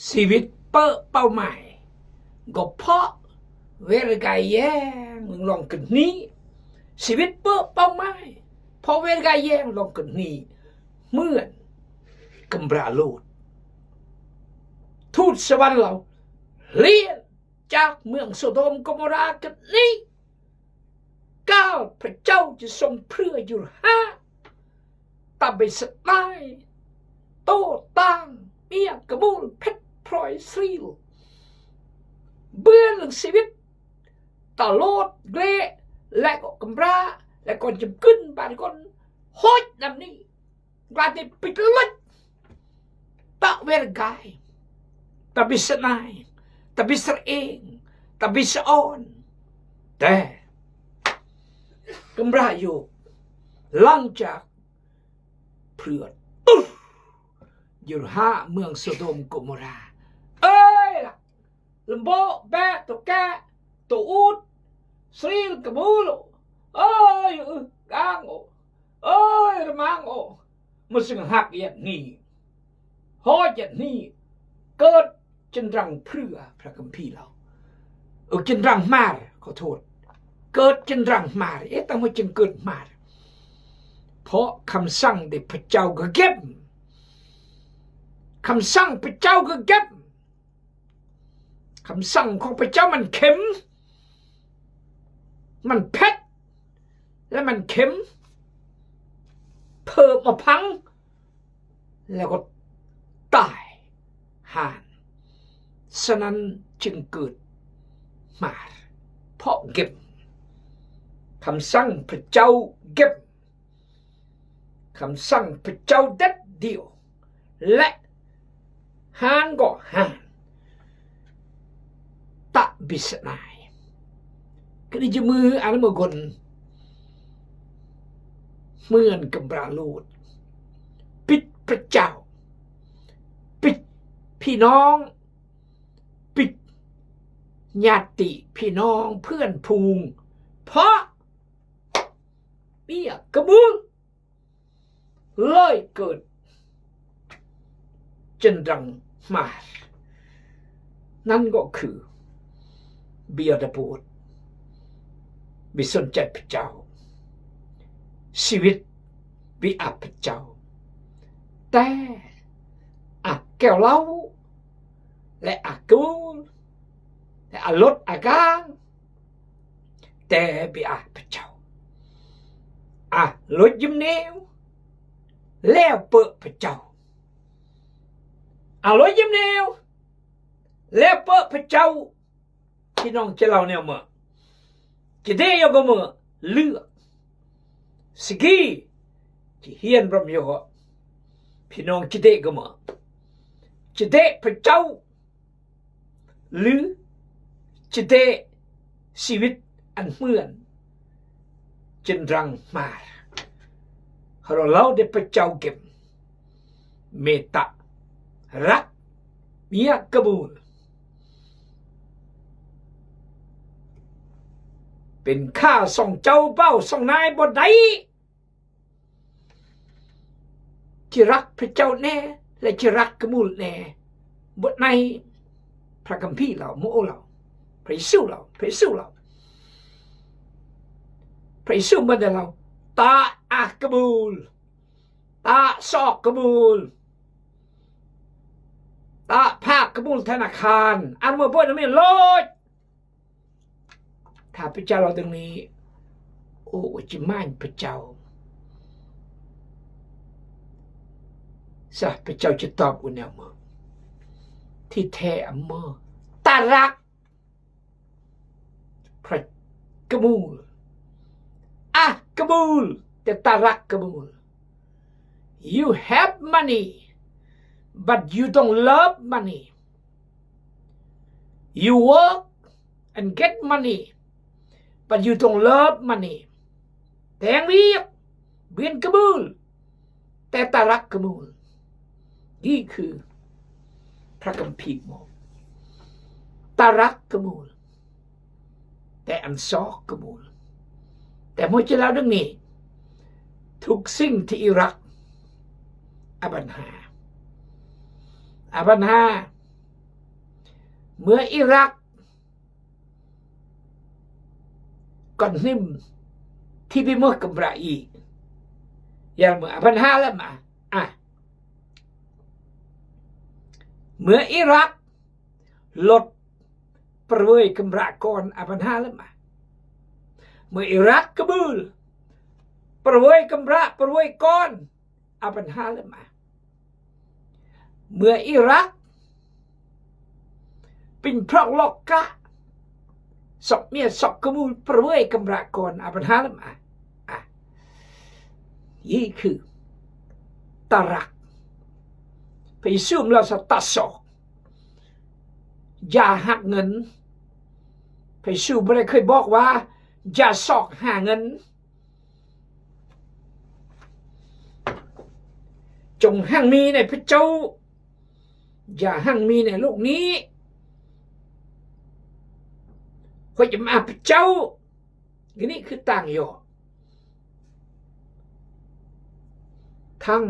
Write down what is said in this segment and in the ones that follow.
ຊີວິດເປີ້ເປົ້າໝາຍ ກໍເພາະເວລະກາຍແຍງລອງກຶນໜີ. ຊີວິດເປີ້ເປົ້າໝາຍ ເພາະເວລະກາຍແຍງລອງກຶນໜີ ເໝືອນກຳບຣາໂລດ. ທູດສະຫວັນລາວເລນຈາກເມືອງໂສໂດມໂກໂມຣາກະນີ້ ກາວພະເຈົ້າຈະຊົງເພື່ອຢູ່ຫາ ຕາເບສະຕາຍ ໂຕຕ່າງ ເມຍກະມູນ ເພັດ ພລອຍ ສະຣີລ ເບື່ອເລື່ອງຊີວິດ ຕະໂລດເລ ແລະກໍກຳບຣາ ແລະກໍຈຳກຶນບາດຄົນໂຫດນຳນີ້ ການທີ່ປິດເລີຍ ຕະເວລະກາຍ ຕະບິດສະນາຍ ຕະບິດສະເອງ ຕະບິດສະອອນ. ແຕ່ກຳບຣາໂຍ ຫຼັງຈາກເພື່ອຕຸລຢູ່ຫາເມືອງໂສໂດມໂກໂມຣາ ເອີຍລະ ລຳໂບ ແບະ ໂຕແກະ ໂຕອູດ ສະຣີລ ກະມູໂລ ເອີຍ ອຶກາງໂອ ເອີຍ ລະມາງໂອ ມະຊຶງຫັກຢາດນີ້ ໂຫດຢາດນີ້ ເກີດຈິນລັງເພື່ອ ພຣະຄຳພີລາວ ເອີ ຈິນລັງມາຣ ຂໍໂທດ ເກີດຈິນລັງມາຣ ເອ ຕາມມາຈຶ່ງເກີດມາຣ ເພາະຄຳສັ່ງເດພະເຈົ້າກະເກັມ ຄຳສັ່ງພະເຈົ້າກະເກັມ ຄຳສັ່ງຂອງພະເຈົ້າມັນເຂັມ ມັນເຜັດ ແລະມັນເຂັມ ເພີ່ມມາພັງ ແລ້ວກໍຕາຍຫານ. ສະນັ້ນຈຶ່ງເກີດມາເພາະເກັມ ຄຳສັ່ງພະເຈົ້າເກັມ ຄຳສັ່ງພະເຈົ້າເດັດດ່ຽວ ແລະ ຫານກໍຫານ ຕະບິດສະນາຍ ກະນີ້ຈະມືອັນເມື່ອກ່ອນ ເໝືອນກຳບຣາໂລດ ປິດພະເຈົ້າ ປິດພີ່ນ້ອງ ປິດຍາດຕິພີ່ນ້ອງເພື່ອນຝູງ ເພາະເມຍກະມູນ ເລີຍເກີດຈິນລັງມາຣ ນັ້ນກໍຄື ເບຍດາໂບດ ບໍ່ສົນໃຈພະເຈົ້າ ຊີວິດບໍ່ອັບພະເຈົ້າ ແຕ່ອັບແກ້ວເຫຼົ້າ ແລະ ອາກູ ແລະ ອາລົດອາກາງ ແຕ່ບໍ່ອາພະເຈົ້າ ອາລົດຍຳແນວ ແລ້ວເປີ້ພະເຈົ້າ ອາລົດຍຳແນວ ແລ້ວເປີ້ພະເຈົ້າ. ພີ່ນ້ອງຈະເລົ່າແນວເມືອ ຈະເດຍອກກໍເມືອ ເລືອກ ສະກີ ຈະຮຽນບຣອມໂຍ ພີ່ນ້ອງຈະເດຍກໍເມືອ ຈະເດຍພະເຈົ້າ ຫຼື ຈະເດຍຊີວິດອັນເໝືອນຈິນລັງມາຣ ເຮົາເລົ່າເດພະເຈົ້າເກັມ ເມຕຕາ ຮັກ ເມຍກະມູນ ເປັນຂ້າສອງເຈົ້າບ່າວສອງນາຍບໍ່ໄດ້ ຈະຮັກພະເຈົ້າແດ່ ແລະ ຈະຮັກກະມູນແດ່ ບົດໃນພຣະຄຳພີລາວ ໂມໂອລາວ ພຣະເຢຊູລາວ ພຣະເຢຊູລາວ ພຣະເຢຊູບັນດາລາວ ຕາອາກະມູນ ຕາຊອກກະມູນ ຕາພາກກະມູນທະນາຄານ ອັນເມື່ອບໍ່ໄດ້ມີໂລດ ຖ້າພະເຈົ້າເວົ້າຈັ່ງນີ້ ໂອ້ ຈະໝານພະເຈົ້າ ຊະ ພະເຈົ້າຈະຕອບວ່າແນວເມືອ ທີ່ແທ້ອຳເມີ ຕາຣັກ ພຣະກະມູນ ອາກະມູນ ແຕ່ຕາຣັກກະມູນ You have money, but you don't love money. You work and get money, but you don't love money. ແຕ່ງວຽກ ວຽນກະມູນ ແຕ່ຕາຣັກກະມູນ. ນີ້ຄືພຣະຄຳພີບອກ ຕາຣັກກະມູນ ແຕ່ອັນຊອກກະມູນ. ແຕ່ໝົດຈະເລົ່າເລື່ອງນີ້ ທຸກສິ່ງທີ່ອີຣັກ ອາບັນຫາ ອາບັນຫາ ເມື່ອອີຣັກ ກອນໜຶ່ງ ທີ່ໄປເມືອກຳຣະອີ ຢາເມືອອາບັນຮາລະມາ ອາ ເມື່ອອີຣັກ ລົດປະເວີຍກຳຣະກອນອາບັນຮາລະມາ ເມື່ອອີຣັກກະບູລ ປະເວີຍກຳຣະ ປະເວີຍກອນ ອາບັນຮາລະມາ ເມື່ອອີຣັກ ປິງພຣອກລອກກະ ຊອກເມຍຊອກກະມູນ ປະເວີຍກຳຣະກອນ ອາບັນຮາລະມາ ອາ ນີ້ຄື ຕາຣັກ ພຣະເຢຊູລາວສະຕາຊອກ ຢ່າຮັກເງິນ ພຣະເຢຊູບໍ່ໄດ້ເຄີຍບອກວ່າ ຢ່າຊອກຫາເງິນ. ຈົ່ງຮັ່ງມີໃນພຣະເຈົ້າ ຢ່າຮັ່ງມີໃນໂລກນີ້ ຂ້ອຍຈະມາພຣະເຈົ້າ ນີ້ຄືຕ່າງຍໍ້ ທັງ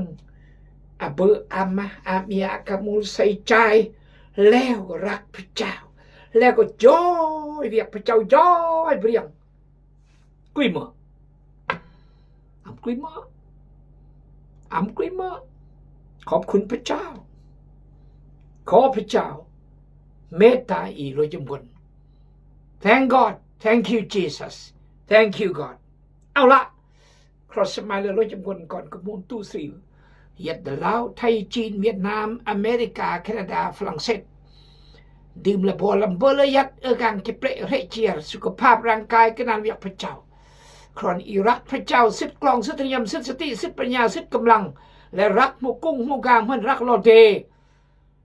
ອາເບີອາມາ ອາເມຍ ອາກາມູ ໃສ່ໃຈ ແລ້ວກໍຮັກພຣະເຈົ້າ ແລ້ວກໍຢອຍວຽກພຣະເຈົ້າ ຢອຍບຣຽງ Glimmer. I'm Glimmer. I'm Glimmer. ຂອບຄຸນພຣະເຈົ້າ. ຂໍພຣະເຈົ້າເມດຕາອີກ ໂລຍຈຳກັນ. Thank God. Thank you, Jesus. Thank you, God. ເອົາລະ ຄຣອສສະມາຍເລີຍ ໂລຍຈຳກັນ ກ່ອນກະມູນຕູ້ຊີລ ຫວຽດນາມ ລາວ ໄທ ຈີນ ຫວຽດນາມ ອາເມລິກາ ແຄນາດາ ຝຣັ່ງເສດ ດື່ມລະບໍ່ລຳເບີເລີຍ ຢັດເອີກາງເຈເປຣະເຮເຈຍ ສຸຂະພາບຮ່າງກາຍ ກະນານວຽກພຣະເຈົ້າ ຄຣອນອີຣັກພຣະເຈົ້າ ສິດກລອງ ສິດນິຍົມ ສິດສະຕິ ສິດປັນຍາ ສິດກຳລັງ ແລະ ຮັກໝູກຸ້ງໝູກາງ ເໝືອນຮັກລໍເດ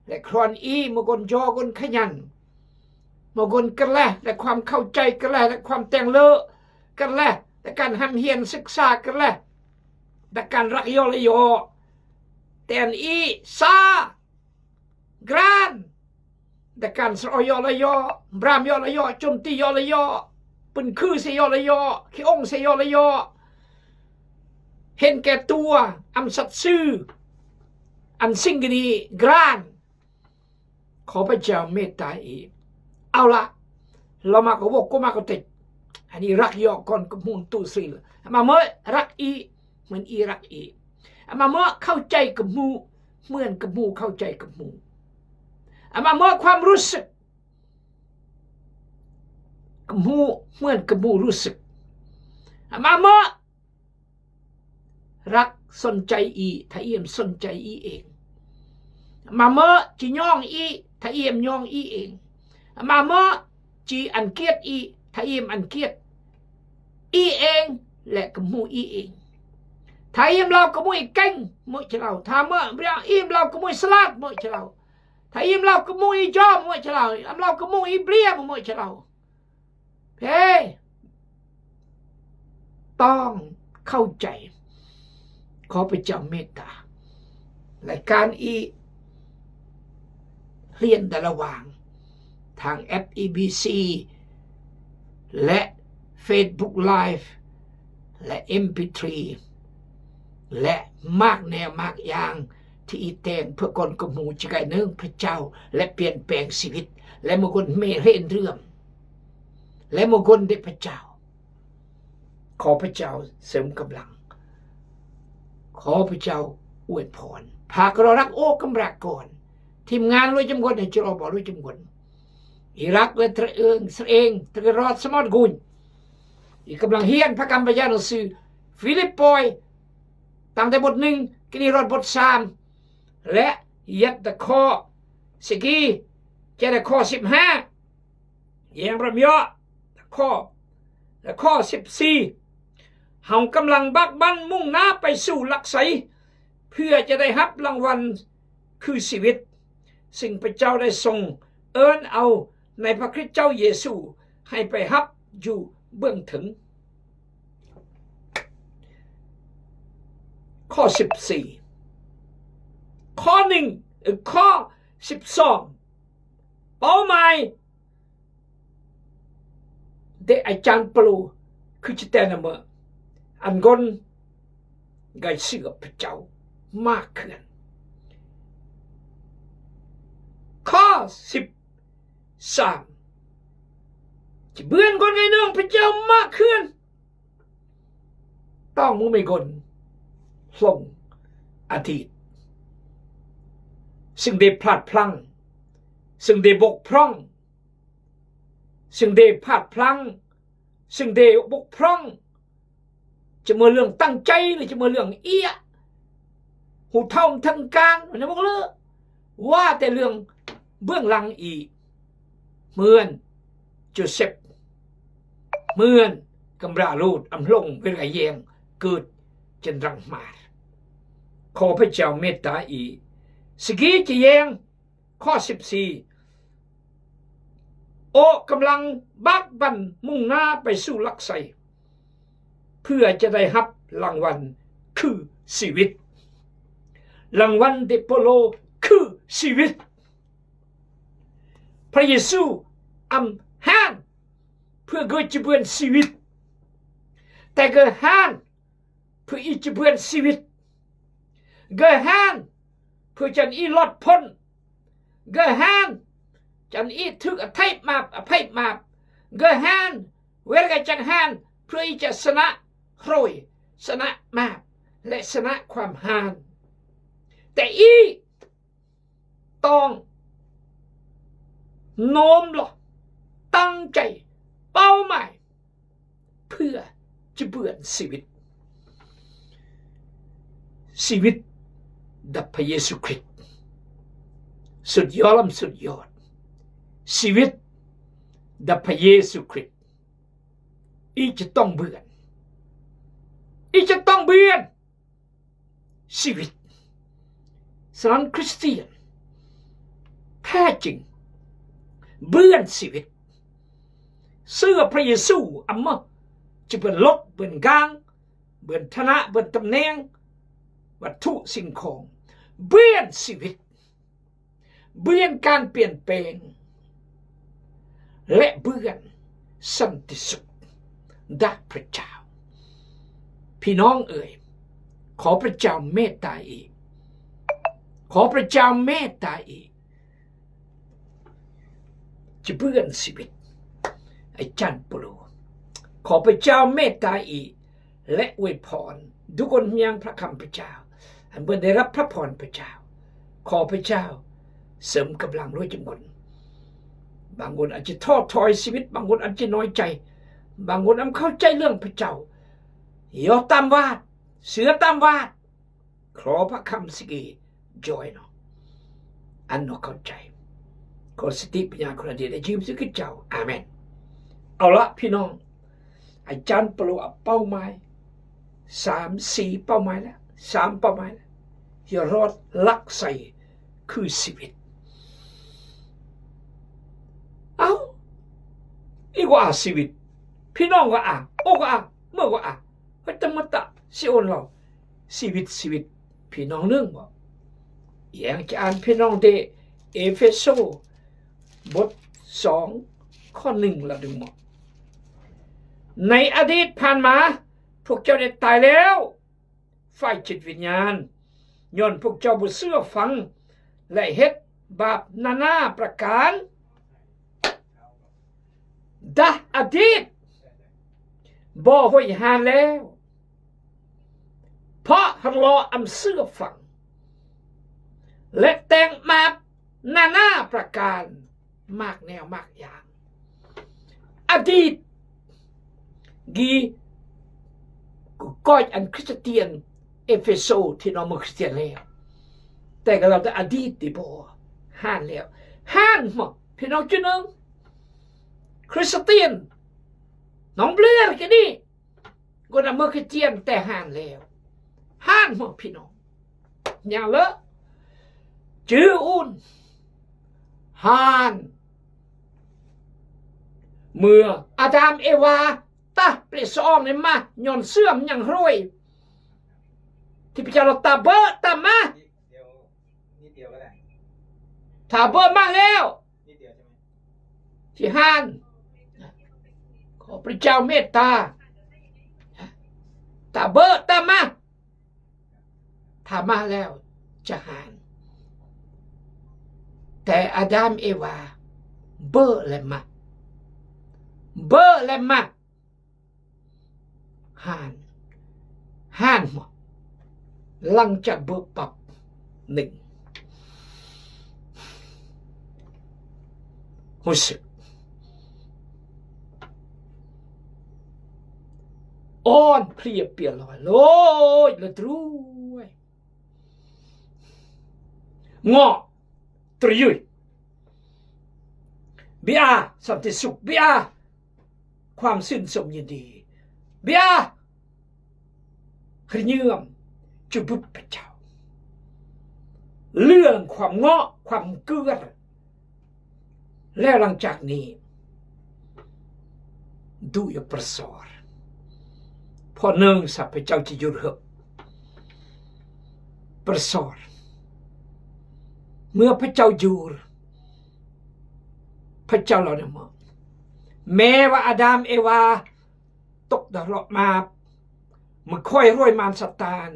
ແລະ ຄຣອນອີ ໝູກົນຍໍ ກົນຂະຫຍັນ ໝູກົນກະແລ ແລະ ຄວາມເຂົ້າໃຈກະແລ ແລະ ຄວາມແຕ່ງເລີກະແລ ແລະ ການຮ່ຳຮຽນສຶກສາກະແລ ແລະ ການຮັກຍໍລະຍໍ ແຕນອີ ຊາ ກຣານ ແລະ ການສະເອາະຍໍລະຍໍ ບຣາມຍໍລະຍໍ ໂຈມຕີຍໍລະຍໍ ປຶ້ນຄືໃສ່ຍໍລະຍໍ ຂີ້ອົງໃສ່ຍໍລະຍໍ ເຫັນແກ່ຕົວ ອຳສັດຊື່ ອັນສິ່ງກະດີ ກຣານ ຂໍພຣະເຈົ້າເມດຕາອີກ. ເອົາລະ ລາວມາກໍວົກ ກໍມາກໍຕິດ ອັນນີ້ຮັກຍໍກ່ອນກະມູນຕູ້ຊີລ ມາເມີຮັກອີ ເໝືອນອີຮັກອີ ມາເມີເຂົ້າໃຈກະມູ ເໝືອນກະມູເຂົ້າໃຈກະມູ ມາເມີຄວາມຮູ້ສຶກ ກະມູເໝືອນກະມູຮູ້ສຶກ ມາເມີ ຮັກສົນໃຈອີ ຖ້າອີມສົນໃຈອີເອງ ມາເມີຈີຍ່ອງອີ ຖ້າອີມຍ່ອງອີເອງ ມາເມີຈີອັນກຽດອີ ຖ້າອີມອັນກຽດອີເອງ ແລະ ກະມູອີເອງ ຖ້າອີມລາວກະມູອີເກັ່ງ ເມີຈະລາວ ຖ້າເມີອີມລາວກະມູສະຫຼາດ ເມີຈະລາວ ຖ້າອີມລາວກະມູອີຈອມ ເມີຈະລາວ ອີມລາວກະມູອີເບລຍ ເມີຈະລາວ ເພ ຕ້ອງເຂົ້າໃຈ ຂໍພຣະເຈົ້າເມດຕາ ລາຍການອີ ຮຽນແຕ່ລະຫວ່າງ ທາງແອັບ ອີບີຊີ ແລະ ເຟສບຸກ ໄລຟ໌ ແລະ ເອັມພີທຣີ ແລະ ມາກແນວມາກຢ່າງ ທີ່ອີແຕ່ງເພື່ອກ່ອນກະໝູ ຈະກາຍເນີງພຣະເຈົ້າ ແລະ ປ່ຽນແປງຊີວິດ ແລະ ມະກຸນເມເຮນເລື່ອມ ແລະ ມະກຸນເດພຣະເຈົ້າ ຂໍພຣະເຈົ້າເສີມກຳລັງ ຂໍພຣະເຈົ້າອວຍພອນ ພາກະລໍຮັກໂອກຳຣະກອນ ທີມງານລວຍຈຳກວນ ໃຫ້ຈະລໍບໍ່ລວຍຈຳກວນ ອີຣັກ ແລະ ຕະເອີງ ສະເອງ ຕະກະຣອດ ສະມອດກຸນ ອີກຳລັງຮຽນພະກຳພະຍາໜັງສືຟີລິບປອຍ ຕັ້ງແຕ່ບົດໜຶ່ງ ກິນຮອດບົດສາມ ແລະ ຍັດຕະຂໍ້ ສະກີ ຈະໄດ້ຂໍ້ສິບຫ້າ ແຍງບຣຳເຍາະ ຂໍ້ ແລະ ຂໍ້ສິບສີ່ ເຮົາກຳລັງບັກບັ່ນມຸ່ງໜ້າໄປສູ່ຫຼັກໄຊ ເພື່ອຈະໄດ້ຮັບລາງວັນຄືຊີວິດ ຊຶ່ງພຣະເຈົ້າໄດ້ຊົງເອີ້ນເອົາໃນພຣະຄຣິດເຈົ້າເຢຊູ ໃຫ້ໄປຮັບຢູ່ເບື້ອງເທິງ. ຂໍ້ສິບສີ່ ຂໍ້ໜຶ່ງ ເອີ ຂໍ້ສິບສອງ ເປົ້າໝາຍ ເດ ອາຈານໂປໂລ ຄືຈະແຕ່ນຳເມີ ອັນກົນ ໄກເຊື່ອພຣະເຈົ້າມາກເຂື່ອນ. ຂໍ້ສິບ ສາມ ຈະເບື່ອນຄົນໄງເໜືອງພະເຈົ້າມາກຂຶ້ນ ຕ້ອງບໍ່ມີຄົນຫຼົງອະດີດ ຊຶ່ງໄດ້ພລາດພລັ້ງ ຊຶ່ງໄດ້ບົກຜ່ອງ ຊຶ່ງໄດ້ພລາດພລັ້ງ ຊຶ່ງໄດ້ບົກຜ່ອງ ຈະເວົ້າເລື່ອງຕັ້ງໃຈ ຫຼື ຈະເວົ້າເລື່ອງເອຍະ ຮູ້ເທົ່າບໍ່ເຖິງການ ມັນບໍ່ເລີ ວ່າແຕ່ເລື່ອງເບື້ອງຫຼັງອີກ ເໝືອນໂຈເຊັບ ເໝືອນກຳລາໂລດ ອຳຫຼົງເວລາແຍງ ເກີດຈັນລັງມາ ຂໍພະເຈົ້າເມດຕາອີກ ສະກີຈະແຍງ ຂໍ້ສິບສີ່ ອອກກຳລັງບາກບັ່ນມຸ່ງໜ້າໄປສູ່ຫຼັກໄຊ ເພື່ອຈະໄດ້ຮັບລາງວັນຄືຊີວິດ ລາງວັນເດໂປໂລຄືຊີວິດ ພະເຢຊູອຳຮ້ານ ເພື່ອເກີດຈະເບື່ອນຊີວິດ ແຕ່ເກີດຮ້ານ ເພື່ອອີຈະເບື່ອນຊີວິດ ເກີດຮ້ານ ເພື່ອຈັນອີລອດພົ້ນ ເກີດຮ້ານ ຈັນອີຖືກອະໄພມາບ ອະໄພມາບ ເກີດຮ້ານ ເວລາກະຈັນຮ້ານ ເພື່ອອີຈະຊະນະໂຮຍ ຊະນະມາບ ແລະ ຊະນະຄວາມຮ້ານ ແຕ່ອີ ຕ້ອງໂນ້ມຫຼ້ອງ ຕັ້ງໃຈ ເປົ້າໝາຍ ເພື່ອຈະເບື່ອນຊີວິດ ຊີວິດດັບພະເຢຊູຄຣິດ ສຸດຍອດລຳສຸດຍອດ ຊີວິດດັບພະເຢຊູຄຣິດ ອີຈະຕ້ອງເບື່ອນ ອີຈະຕ້ອງເບື່ອນ ຊີວິດ ສະນັ້ນ ຄຣິສຕຽນແທ້ຈິງເບື່ອນຊີວິດ ເຊື່ອພະເຢຊູ ອຳມາ ຈະເບື່ອນລົດ ເບື່ອນກາງ ເບື່ອນຖານະ ເບື່ອນຕຳແໜ່ງ ວັດຖຸສິ່ງຂອງ ເບື່ອນຊີວິດ ເບື່ອນການປ່ຽນແປງ ແລະ ເບື່ອນສັນຕິສຸກຈາກພຣະເຈົ້າ. ພີ່ນ້ອງເອີຍ, ຂໍພຣະເຈົ້າເມດຕາອີກ, ຂໍພຣະເຈົ້າເມດຕາອີກ, ຈະເບື່ອນຊີວິດອາຈານໂປໂລ. ຂໍພຣະເຈົ້າເມດຕາອີກ ແລະ ອວຍພອນທຸກຄົນມາຍັງພຣະຄຳພຣະເຈົ້າ, ໃຫ້ເພິ່ນໄດ້ຮັບພຣະພອນພຣະເຈົ້າ. ຂໍພຣະເຈົ້າເສີມກຳລັງດ້ວຍທຸກຄົນ. ບາງຄົນອາດຈະທໍ້ຖອຍຊີວິດ, ບາງຄົນອາດຈະນ້ອຍໃຈ, ບາງຄົນອາດເຂົ້າໃຈເລື່ອງພຣະເຈົ້າ, ຍໍຕາມວາດ, ເຊື່ອຕາມວາດ. ຂໍພຣະຄຳສະກີຈອຍເນາະ ອັນເນາະເຂົ້າໃຈ. ຂໍສະຕິປັນຍາຄຸນນະເດດ ໃນຊື່ພຣະເຈົ້າ. ອາເມນ. ເອົາລະ ພີ່ນ້ອງ, ອາຈານໂປໂລເປົ້າໝາຍສາມ ສີ່ເປົ້າໝາຍແລ້ວ, ສາມເປົ້າໝາຍແລ້ວ, ຢ່າລອດຫຼັກໄຊຄືຊີວິດ. ເອົ້າ, ອີກວ່າຊີວິດ, ພີ່ນ້ອງກໍອ່ານ, ໂອ້ກໍອ່ານ, ເມື່ອກໍອ່ານ. ເຮັດຕະມະຕະຊິໂອນເລົ່າ ຊີວິດ ຊີວິດ ພີ່ນ້ອງໜຶ່ງບໍ? ຢາກຈະອ່ານພີ່ນ້ອງເດ ເອເຟໂຊ ບົດສອງ ຂໍ້ໜຶ່ງລະດູໝໍ. ໃນອະດີດຜ່ານມາ ພວກເຈົ້າໄດ້ຕາຍແລ້ວ ຝ່າຍຈິດວິນຍານ ຍ້ອນພວກເຈົ້າບໍ່ເຊື່ອຟັງ ແລະ ເຮັດບາບນານາປະການ. ດາອະດີດບໍ່ໂຫຍຫານແລ້ວ ເພາະຮັກຫຼໍ່ອຳເຊື່ອຟັງ ແລະ ແຕ່ງບາບນານາປະການ ມາກແນວມາກຢ່າງ. ອະດີດ ກີ ກໍກ້ອຍອັນຄຣິສຕຽນເອເຟໂຊທີ່ນ້ອງເມືອງຄຣິສຕຽນແລ້ວ, ແຕ່ກໍລາວແຕ່ອະດີດທີ່ບໍ່ຫານແລ້ວ. ຫານໝົດ ພີ່ນ້ອງຈຸໜຶ່ງ ຄຣິສຕຽນ ນ້ອງເບລຍກະນີ້ ກໍນຳເມືອຄຣິສຕຽນແຕ່ຫານແລ້ວ. ຫານໝົດ ພີ່ນ້ອງ ຫຍັງເລີ ຈື່ອຸ່ນ ຫານ ເມື່ອອາດາມເອວາ ຕາເປສອງນີ້ມາ ຍ້ອນເຊື່ອມຍັງໂຮຍ ທີ່ພະເຈົ້າລາວຕາເບີຕາມາ ຕາເບີມາແລ້ວ ທີ່ຫານ ຂໍພະເຈົ້າເມດຕາ ຕາເບີຕາມາ ຖ້າມາແລ້ວຈະຫານ. ແຕ່ອາດາມເອວາ ເບີແລະມາ ເບີແລະມາ ຫານ ຫານ ຫຼັງຈາກເບີປັບ ໜຶ່ງ ຮູ້ສຶກອ່ອນເພຍເປຍລອຍ ໂລຍລະດຣວຍ ເງາະ ຕຣະຍຸຍ ເບຍ ສັນຕິສຸກ ເບຍ ຄວາມຊື່ນຊົມຍິນດີ ເບຍ ຮະເຍີ້ມ ຈຸບຸບພະເຈົ້າ ເລື່ອງຄວາມເງາະ ຄວາມເກືອ ແລ້ວຫຼັງຈາກນີ້ ດູຢ່າປະສອນ ເພາະໜຶ່ງ ສາພະເຈົ້າຈະຢຸດເຫີບ ປະສອນ ເມື່ອພະເຈົ້າຢຸດ ພະເຈົ້າລາວນະເມາະ ແມ້ວ່າອາດາມ ເອວາ ຕົກນະລົກມາ ມືຄອຍຮວຍມານຊາຕານ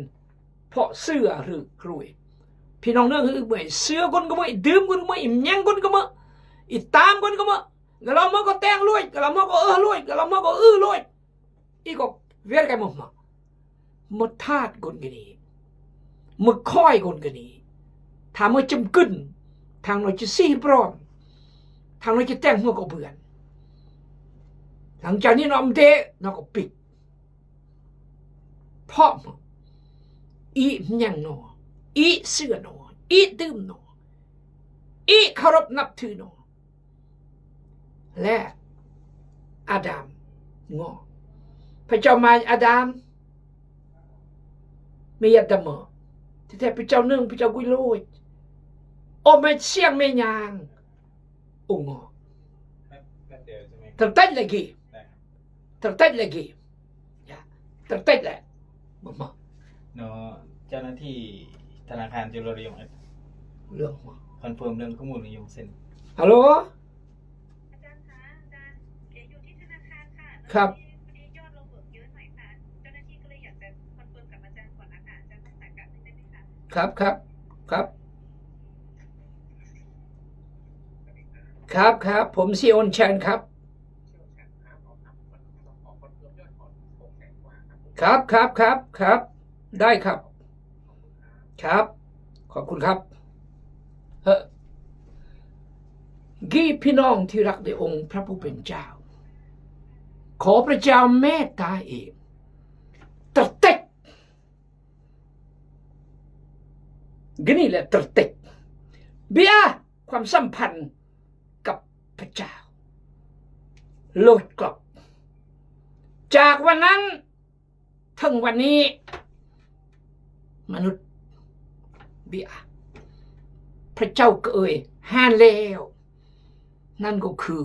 ເພາະເຊື່ອຫຼືກຣວຍ ພີ່ນ້ອງເນີ ຄືເມື່ອຍ ເຊື່ອຄົນກໍເມື່ອຍ ດື່ມຄົນກໍເມື່ອຍ ຫຍັງຄົນກໍເມື່ອຍ ອີຕາມຄົນກໍເມື່ອຍ ກະລາວເມື່ອກໍແຕ່ງລວຍ ກະລາວເມື່ອກໍເອີລວຍ ກະລາວເມື່ອກໍອື້ລວຍ ອີກກໍວຽນໄກໝົດ ມາທາດກົນກະນີ ມາຄອຍກົນກະນີ ຖ້າມາຈຳກຶນ ທາງນ້ອຍຈະຊີ້ບຣອມ ທາງນ້ອຍຈະແຕ່ງຫົວກໍເບືອນ ຫຼັງຈາກນີ້ນ້ອງເດ ນ້ອງກໍປິດ ເພາະອີຫຍັງໜໍ ອີເຊື່ອໜໍ ອີດື່ມໜໍ ອີເຄົາລົບນັບຖືໜໍ ແລະ ອາດາມເງາະ ພະເຈົ້າມາ ອາດາມ ເມຍດາເມາະ ທີ່ແທ້ພະເຈົ້າໜຶ່ງ ພະເຈົ້າກຸຍໂລຍ ໂອແມ່ຊຽງແມ່ຍາງ ໂອເງາະ ແປັບ ແປັບດຽວໃຊ່ໄໝ? ຕັດຕັດເລີຍກີ ຕັດຕັດເລີຍກີ ຢາ ຕັດຕັດແຫຼະ ມາ ມາ ເນາະ ເຈົ້າໜ້າທີ່ທະນາຄານຈຸລະລະຍົງ ເລື່ອງ ຄອນເຟີມເລື່ອງຂໍ້ມູນລະຍົງເຊັນ ຮັລໂຫຼ ອາຈານຄະ ອາຈານ ເອ ຢູ່ທີ່ທະນາຄານຄ່ະ ຄັບ ພໍດີຍອດລະເບີກເຍອະໜ້ອຍຄ່ະ ເຈົ້າໜ້າທີ່ກໍເລີຍຢາກຈະຄອນເຟີມກັບອາຈານກ່ອນອາຄະ ອາຈານສາຍການໜຶ່ງໄດ້ໄໝຄະ? ຄັບ ຄັບ ຄັບ ຄັບ ຄັບ ຜົມຊິໂອນແຊນຄັບ ຄັບ ຄັບ ຄັບ ຄັບ ໄດ້ຄັບ ຄັບ ຂອບຄຸນຄັບ ເອີ ກີ້ພີ່ນ້ອງທີ່ຮັກໃນອົງພະຜູ້ເປັນເຈົ້າ ຂໍພະເຈົ້າເມດຕາເອງ ຕະເຕັກ ກະນີ້ແຫຼະ ຕະເຕັກ ເບຍ ຄວາມສຳພັນກັບພະເຈົ້າ ໂລດກລັອບ ຈາກວັນນັ້ນ ເຖິງວັນນີ້ ມະນຸດ ເບຍ ພະເຈົ້າກໍເອີຍ ຫານແລ້ວ ນັ້ນກໍຄື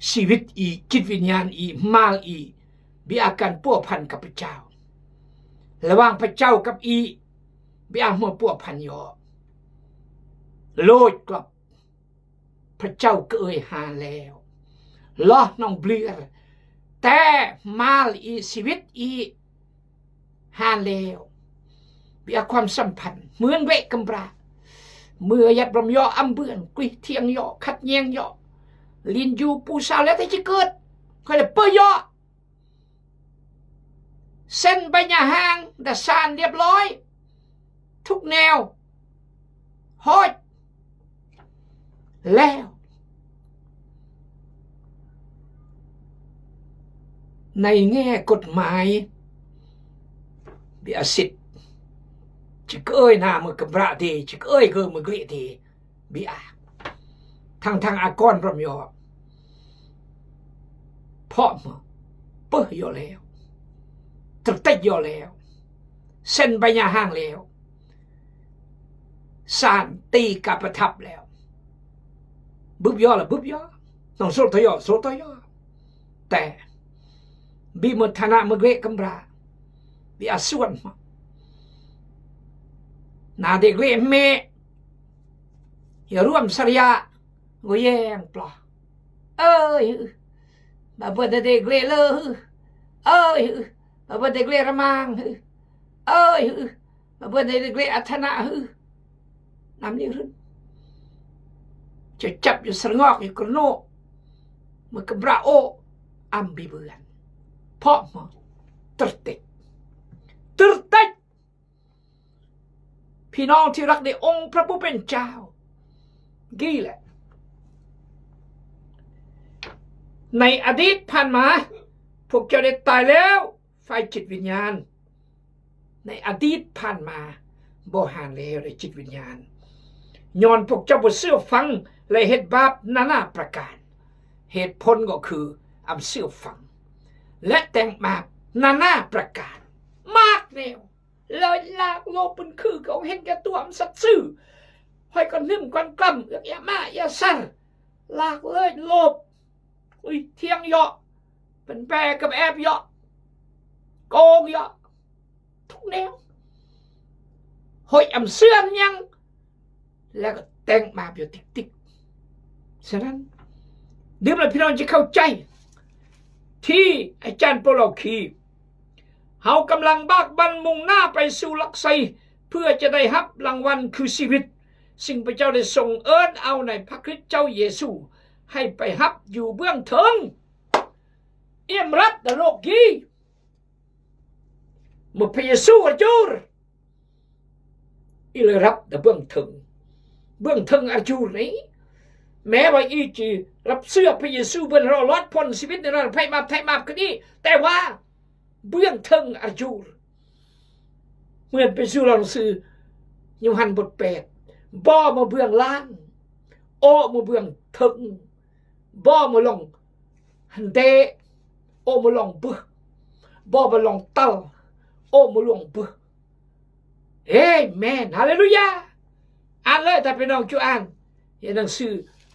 ຊີວິດອີກ ຈິດວິນຍານອີກ ມາລອີກ ເບຍ ການພົວພັນກັບພະເຈົ້າ ລະຫວ່າງພະເຈົ້າກັບອີກ ເບຍ ເມື່ອພົວພັນຢໍ ໂລດກລັອບ ພະເຈົ້າກໍເອີຍຫາແລ້ວ ລອນ້ອງເບຍ ແຕ່ມາລອີກ ຊີວິດອີກ ຫາແລ້ວ ເບຍ ຄວາມສຳພັນເໝືອນເວະກຳບຣາ ເມື່ອຍັດບອມຢໍ ອຳເບືອນ ກຸຍທຽງຢໍ ຂັດແຍ່ງຢໍ ລິນຢູ່ປູ່ສາວ ແລ້ວແຕ່ຈະເກີດ ຂ້ອຍລະເປີຢໍ ເຊັນໃບຫຍ້າຮ້າງ ດາຊານລຽບລ້ອຍ ທຸກແນວ ຮອດແລ້ວ ໃນແງ່ກົດໝາຍ ເບຍ ສິດ ຈະເອີຍໜ້າມືກຳບຣະເດ ຈະເອີຍເກີມືເກລະເດ ເບຍ ທັງໆ ອາກອນພະເຈົ້າ ເພາະເປີຢໍແລ້ວ ຕະຕິກຢໍແລ້ວ ເຊັນໃບຫຍ້າຮ້າງແລ້ວ ສານຕີກາປະທັບແລ້ວ ບຶບຢໍລະບຶບຢໍ ນ້ອງໂຊຕະຢໍໂຊຕະຢໍ ແຕ່ ບີໝົດຖານະມະເກລະກຳບຣາ ບີອາສວນ ນາເດເກລະເມ ຢາລວມສະລິຍະ ໂກແຍງປລາ ເອີຍ ບາເບີນເດເກລະເລີ ເອີຍ ບາເບີນເດເກລະຣະມາງ ເອີຍ ມາເບິ່ງໃນເລກອັດທະນະ ນຳນີ້ຂຶ້ນ ຈະຈັບຢູ່ສະງອກຢູ່ກະໂນ Maka brao ambi beuan. Pok mo tertib. Tertib. ພີ່ນ້ອງທີ່ລັກໃນອົງພຣະຜູ້ເປັນເຈົ້າ ກີ້ແຫຼະ ໃນອະດີດຜ່ານມາ ພວກເຈົ້າໄດ້ຕາຍແລ້ວຝ່າຍຈິດວິນຍານ. ໃນອະດີດຜ່ານມາ ບໍ່ຫານແລ້ວໃນຈິດວິນຍານ ຍ້ອນພວກເຈົ້າບໍ່ເຊື່ອຟັງ ແລະ ເຮັດບາບນານາປະການ. ເຫດຜົນກໍຄື ອຳເຊື່ອຟັງ ແລະ ແຕ່ງບາບນານາປະການ. ມາກແນວ ເລີຍລາກໂລບ ເປັນຄືເຂົາເຫັນແກ່ຕົວ ອຳສັດຊື່ ຫ້ອຍກັນໜຶ່ມກັນກຳ ເອກເອຍມາເອຍສັນ ລາກເລີຍໂລບ ອຸຍ ທ່ຽງເຍາະ ເປັນແປກັບແອບເຍາະ ໂກງເຍາະ ທຸກແນວ ຫ້ອຍອຳເຊື່ອຫຍັງ ແລ້ວກໍແຕ່ງມາເປັນຕິກໆ. ສະນັ້ນ ດື່ມແລ້ວພີ່ນ້ອງຈະເຂົ້າໃຈ ທີ່ອາຈານເປົາລາວຄີ ເຮົາກຳລັງບາກບັ່ນມຸ່ງໜ້າໄປສູ່ຫຼັກໄຊ ເພື່ອຈະໄດ້ຮັບລາງວັນຄືຊີວິດ ຊຶ່ງພະເຈົ້າໄດ້ຊົງເອີ້ນເອົາໃນພະຄຣິດເຈົ້າເຢຊູ ໃຫ້ໄປຮັບຢູ່ເບື້ອງເທິງ. ອຽມຮັບນະໂລກກີ້ ເມື່ອພະເຢຊູອາຈູຣ ອີເລີຍຮັບນະເບື້ອງເທິງ ເບື້ອງເທິງອາຈູຣນີ້ ແມ້ວ່າອີຈະຮັບເຊື່ອພະເຢຊູ ເພື່ອລອດພົ້ນຊີວິດໃນນະໄພມາບໄທມາບຄືນີ້ ແຕ່ວ່າ ເບື້ອງເທິງອາຈູຣ ເໝືອນໄປສູ່ລອງຊື່ໂຍຮັນບົດແປດ ບໍ່ມາເບື້ອງລ່າງ ໂອມາເບື້ອງເທິງ ບໍ່ມາລອງຫັ້ນເດ ໂອມາລອງເບີ ບໍ່ມາລອງຕັນ ໂອມາລອງເບີ. ເອເມນ ຮາເລລູຢາ. ອ່ານເລີຍ ຖ້າພີ່ນ້ອງຈະອ່ານ ໃນໜັງສື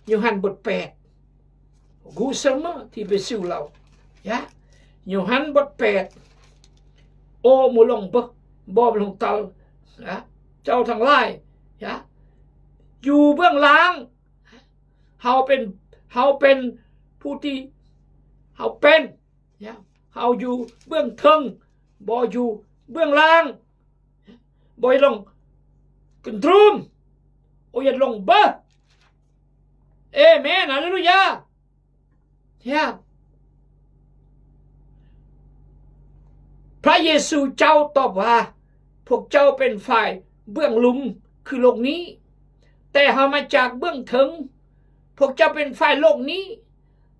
ໂຍຮັນບົດແປດ ກູເຊີມທີ່ໄປສູ່ລາວ ຍະ ໂຍຮັນບົດແປດ ໂອມາລົງເບີ ບໍ່ລົງເຕົາ ຍະ ເຈົ້າທັງຫຼາຍ ຍະ ຢູ່ເບື້ອງລ່າງ ເຮົາເປັນ ເຮົາເປັນຜູ້ທີ່ ເຮົາເປັນ ຍະ ເຮົາຢູ່ເບື້ອງເທິງ ບໍ່ຢູ່ເບື້ອງລ່າງ ບໍ່ຢາກລົງກຶນຕຣູມ ໂອ ຢາກລົງເບີ. ເອເມນ ຮາເລລູຢາ. ຍະ ພະເຢຊູເຈົ້າຕອບວ່າ ພວກເຈົ້າເປັນຝ່າຍເບື້ອງລຸ່ມຄືໂລກນີ້ ແຕ່ເຮົາມາຈາກເບື້ອງເທິງ. ພວກເຈົ້າເປັນຝ່າຍໂລກນີ້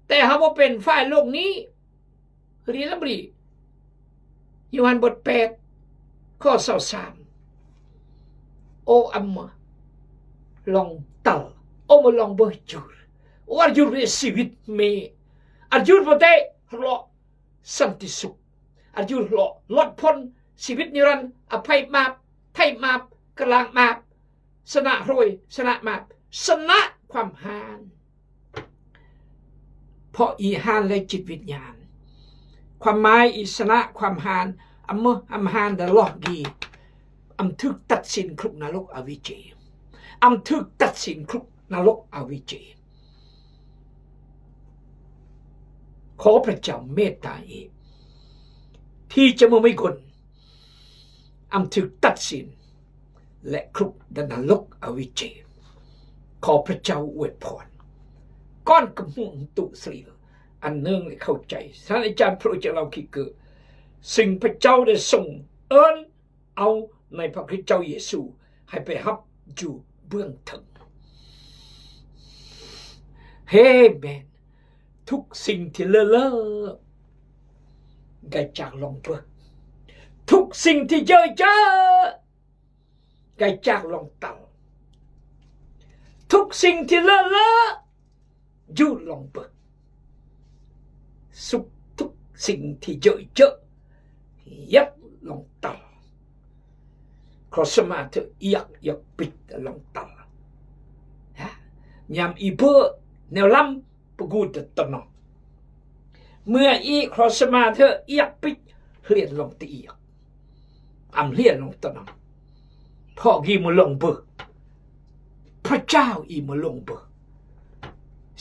ແຕ່ເຮົາບໍ່ເປັນຝ່າຍໂລກນີ້. ຣີລະບຣີ ໂຍຮັນບົດແປດ ຂໍ້ຊາວສາມ ໂອອຳມາລອງຕັນ ໂອມາລອງເບີ ອາຢຸ ໂອ ອາຢຸ ເຣຊີວິດເມ ອາຍຸ ປະເຕ ເລາະ ສັນຕິສຸກ ອາຍຸ ເລາະ ລອດພົ້ນ ຊີວິດນິລັນ ອະໄພມາບ ໄຖ່ມາບ ກະລາງມາບ ຊະນະໂຮຍ ຊະນະມາບ ຊະນະຄວາມຮ້ານ ເພາະອີຮ້ານແລະຈິດວິນຍານ ຄວາມໝາຍອີຊະນະຄວາມຮ້ານ ອຳເມີອຳຮ້ານ ແລະ ລອກກີ ອຳຖືກຕັດສິນຄຸກນະລົກອະວິເຈ ອຳຖືກຕັດສິນຄຸກນະລົກອະວິເຈ. ຂໍພະເຈົ້າເມດຕາອີກ ທີ່ຈະບໍ່ມີຄົນ ອຳຖືກຕັດສິນ ແລະ ຄຸກນະລົກອະວິເຈ. ຂໍພະເຈົ້າອວຍພອນ ກ່ອນກະມຸງຕຸສະຫຼີ ອັນເນີງ ແລະ ເຂົ້າໃຈ ທ່ານອາຈານໂປຣເຈັກລາວຄີເກີ ຊຶ່ງພະເຈົ້າໄດ້ຊົງເອີ້ນ ເອົາໃນພະຄຣິດເຈົ້າເຢຊູ ໃຫ້ໄປຮັບຢູ່ເບື້ອງເທິງ. ເອເມນ. ທຸກສິ່ງທີ່ເລີເລີ ກະຈາກລອງເບີ. ທຸກສິ່ງທີ່ເຢີເຈີ ກະຈາກລອງຕັນ. ທຸກສິ່ງທີ່ເລີເລີ ຢູ່ລອງເບີ. ສຸກທຸກສິ່ງທີ່ເຢີເຈີ ຍັດລອງຕັນ. ຂໍສະມາເທີ ອຽກ ອຽກປິດລອງຕັນ. ຍາມອີເບີແນວລຳປະກູດຕະນອງ. ເມື່ອອີຂໍສະມາເທີ ອຽກປິດ ເຮຍນລອງຕະອຽກ. ອຳເຮຍນລົງຕະນອງ ເພາະອີມາລົງເບີ ພະເຈົ້າອີມາລົງເບີ.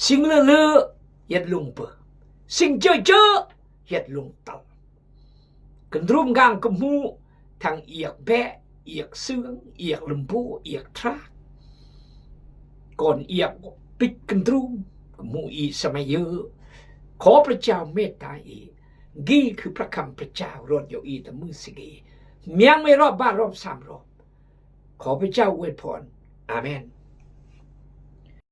ສິ່ງເລີເລີ ເຮັດລົງເບີ ສິ່ງເຈີເຈີ ເຮັດລົງຕັນ. ກະດຸມກາງກະໝູ ທັງອຽກແບະ ອຽກເຊື່ອງ ອຽກລຳໂພ ອຽກທຣາກ ກ່ອນອຽກປິດກະດຸມກະໝູ ອີສະໄມເຢີ ຂໍພຣະເຈົ້າເມດຕາອີກ. ນີ້ຄືພຣະຄຳພຣະເຈົ້າ ໂປຣດຢອກອີຕະມືສະກີ ມຽງໄວ້ຮອບບ້ານຮອບສາມຮອບ. ຂໍພຣະເຈົ້າອວຍພອນ. ອາເມນ.